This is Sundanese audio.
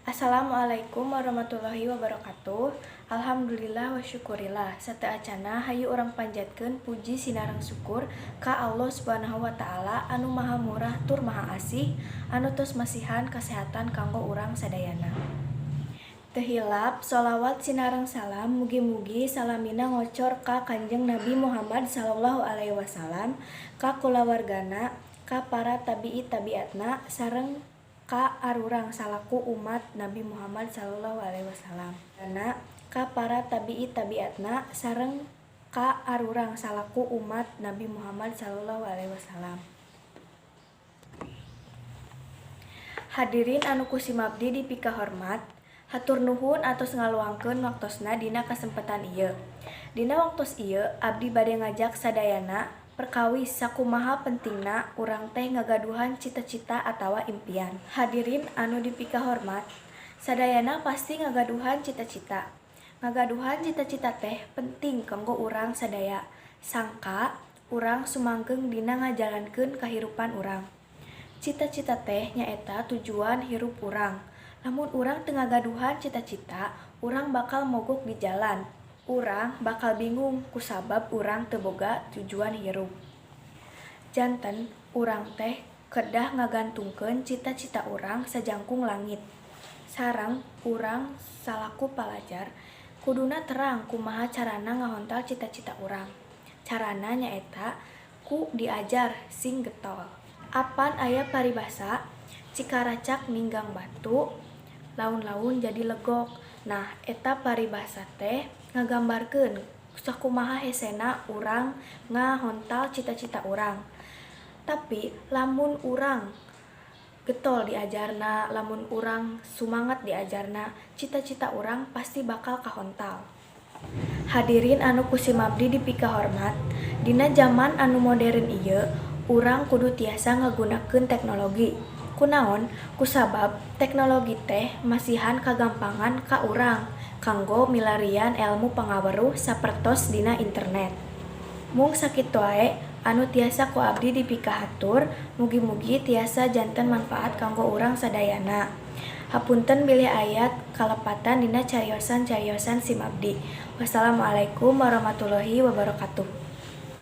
Assalamualaikum warahmatullahi wabarakatuh. Alhamdulillah wa syukurillah. Sateuacanna hayu urang panjatkeun puji sinareng syukur ka Allah Subhanahu wa taala anu maha murah tur maha asih anu tos masihan kasehatan kanggo urang sadayana. Teu hilap sholawat sinareng salam mugi-mugi salamina ngocor ka Kanjeng Nabi Muhammad sallallahu alaihi wasallam, ka kulawargana, ka para tabi'i tabiatna, sareng ka arurang salaku umat Nabi Muhammad sallallahu alaihi wasallam. Ka para tabi'i tabiatna, sareng ka arurang salaku umat Nabi Muhammad sallallahu alaihi wasallam. Hadirin anu ku simabdi dipikahormat, hatur nuhun atos ngaluangkeun waktosna dina kasempatan ieu. Dina waktos ieu abdi bade ngajak sadayana perkawis sakumaha pentingna urang teh ngagaduhan cita-cita atawa impian. Hadirin anu dipikahormat, sadayana pasti ngagaduhan cita-cita. Ngagaduhan cita-cita teh penting kanggo urang sadaya sangka urang sumanggeng dina ngajalankeun kahirupan urang. Cita-cita teh nyaeta tujuan hirup urang. Lamun urang teu ngagaduhan cita-cita, urang bakal mogok di jalan. Urang bakal bingung kusabab urang teu boga tujuan hirup. Janten urang teh kedah ngagantungkeun cita-cita urang sajangkung langit. Sareng urang salaku palajar kuduna terang kumaha carana ngahontal cita-cita urang. Carana nyaeta ku diajar sing getol. Apan aya paribasa cikaracak ninggang batu laun-laun jadi legok. Nah, eta paribasa teh ngagambarkeun sakumaha hesena urang ngahontal cita-cita urang. Tapi lamun urang getol diajarna, lamun urang sumangat diajarna, cita-cita urang pasti bakal kahontal. Hadirin anu ku simabdi dipikahormat, dina jaman anu modern ieu urang kudu tiasa ngagunakeun teknologi. Kunaon? Kusabab teknologi teh masihan kagampangan ka urang kanggo milarian elmu pangaweruh sapertos dina internet. Mung sakitu wae anu tiasa ku abdi dipikahatur, mugi-mugi tiasa janten manfaat kanggo urang sadayana. Hapunten bilih aya kalepatan dina cariosan-cariosan simabdi. Wassalamualaikum warahmatullahi wabarakatuh.